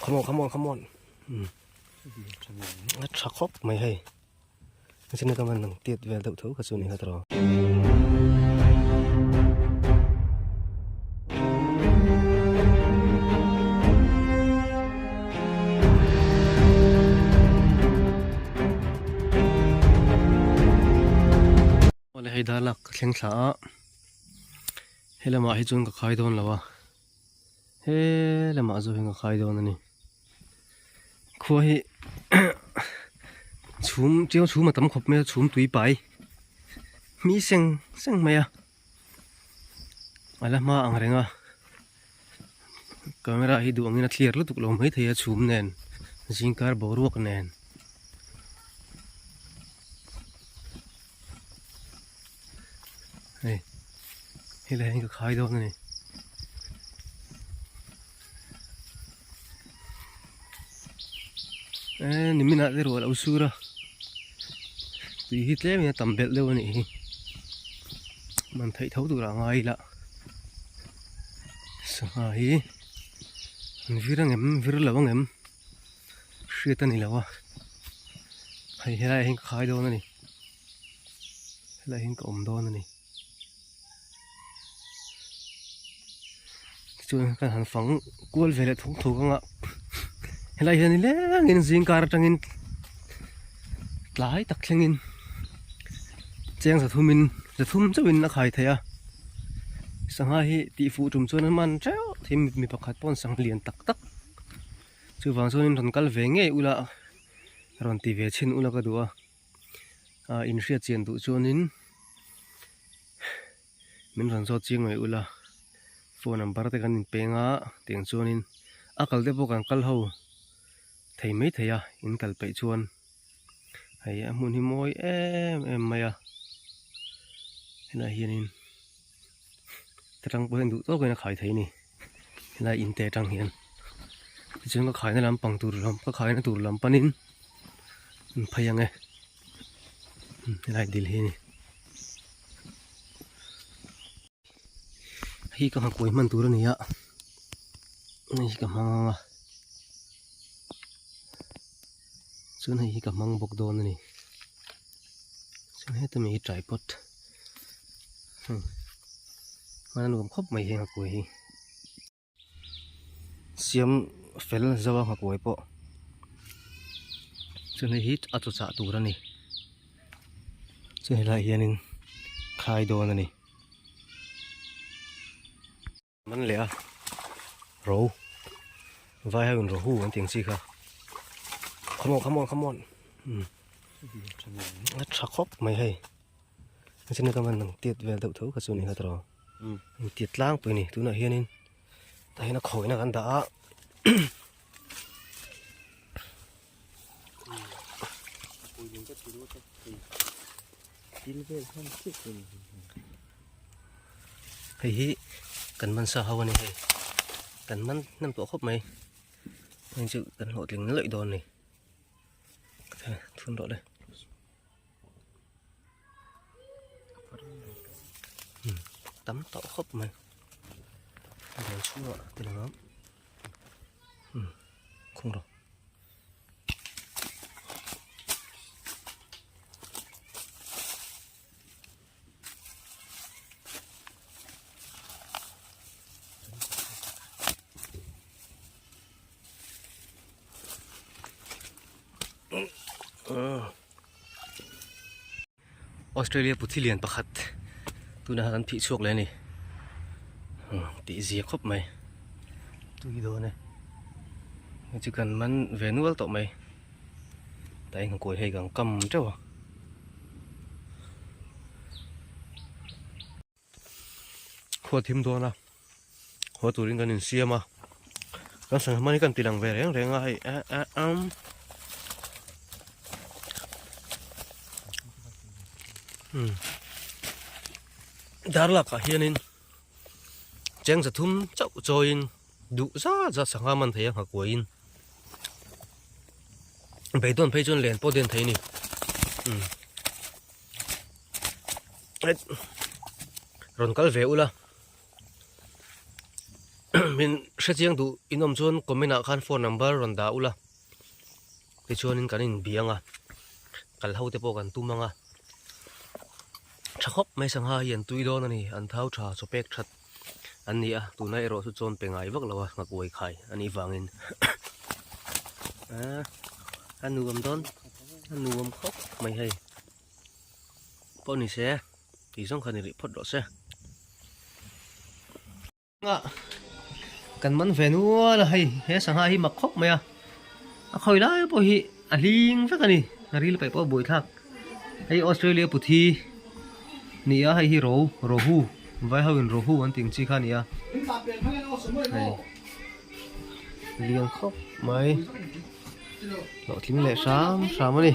Come on, come on, come on. A tha khawp mai hei. China ka man nang tiat vel deuh tho kha chu ni kha tawh. Awle hei dar lak ka thleng thla a helamah hi chuan ka khai dawn lo a he lamah zawk hian ka khai dawn a ni khua hi chhum chiang chhum a tam khawp mai a chhum tui pai mi seng seng mai a a la hma ang reng a camera hi duh angin a thlir lutuk lo maithei a chhum nen zingkar boruak nen. Hei helai hian ka khai dawn a ni. Eh nimin ah te ruah a lo sur a tui hi tlem in a tam belh deuh a nih hi man theih tho tur ah a ngai ila sangha hi an vir ang em vir lo ang em hriat a ni lo a hei helai ah hian ka khai dawn a ni. Helai hian ka awm dawn a ni. Tichuan kan han fang kual ve leh thuk thuk anga helai hian nilengin zingkar atangin tlai tak thlengin cheng zathumin zathum chauhin a khai theih a sangha hi tihfuh tum chuan an man teuh thei mi pakhat pawh an sangha lian tak tak chuvang chuanin rawn kal ve ngei ula rawn ti ve chhin ula ka duh a. ah inhriat chian duh chuanin min rawn zawt chiang mai ula phone number te kan inpeng a tiang chuanin a kal te pawh kan kal ho thei mai thei a in kal peih chuan hei a hmun hi mawi em em mai a helaiah hianin ta tang pawh hian duh tawkin a khai thei a ni helai in te atang hian tichuan ka khaina lampang tur lam ka khaina tur lam panin an phei ang e helai dil hi a ni hei ka nghakuai hman tur a ni a hei hi ka hmang ang a chuan hei hi ka hmang bawk dawn a ni chuan heta mi hi tripod hman a nuam khawp mai heng nghakuai hi siam fel zo a nghakuai pawh chuan hei hi a chaw chah tur a ni chuan helaiah hianin khai dawn a ni. Man leh a ro vai ho in rohu an tih ang chi kha come on come on come on a tha khawp mai hei china ka man ang tiat vel deuh tho kha chu a ni kha tawh ang tiat tlangpui a ni tunah hianin tah hian a khawihna kan dah a. Hei hi kan man sa ho a ni hei kan man hnem tawh khawp mai heng chu kan hlawhtling na lawih dawn a ni thun rawh le tam tawh khawp mai dawr chhungah te lang a khung rawh. Australia puthi lian pakhat tuna kan phih chhuak leh a ni tih zia khawp mai tui dawn e hei chu kan man ve nual tawh mai tah hi nghakuai hei kan kam teuh a. Khua thim dawn a haw turin kan insiam a kan sangha hman hi kan ti lang ve reng reng a hei eh eh umm dar lakah hianin cheng zathum chauh chawiin duh zat zat sangha man thei a nghakuaiin beidawn phei chuan len pawh den thei a ni umm. Rawn kal ve ula. Min hrechiang duh in awm chuan comment ah khan phone number rawn dah ula tichuanin kan inbia ang a, kal ho te pawh kan tum ang a, tha khawp mai sangha hi an tui dawn a ni, an thau tha chaw pek that an ni a, tuna erawh chu chawn pe ngai vak lo a nghakuai khai a nih vangin a nuam dawn a nuam khawp mai hei pawh ni se tih zawng kha ni rih phawt rawh se. Kan man ve nual a hei he sangha hi mak khawp mai a a khawi lai pawh hi a hling vek a ni a ril paih pawh a buai thlak hei Australia puthi ni a hei hi ro rohu vai ho in rohu an tih ang chi kha a ni a hei lian khawp mai hlawhtling leh hram hram a ni.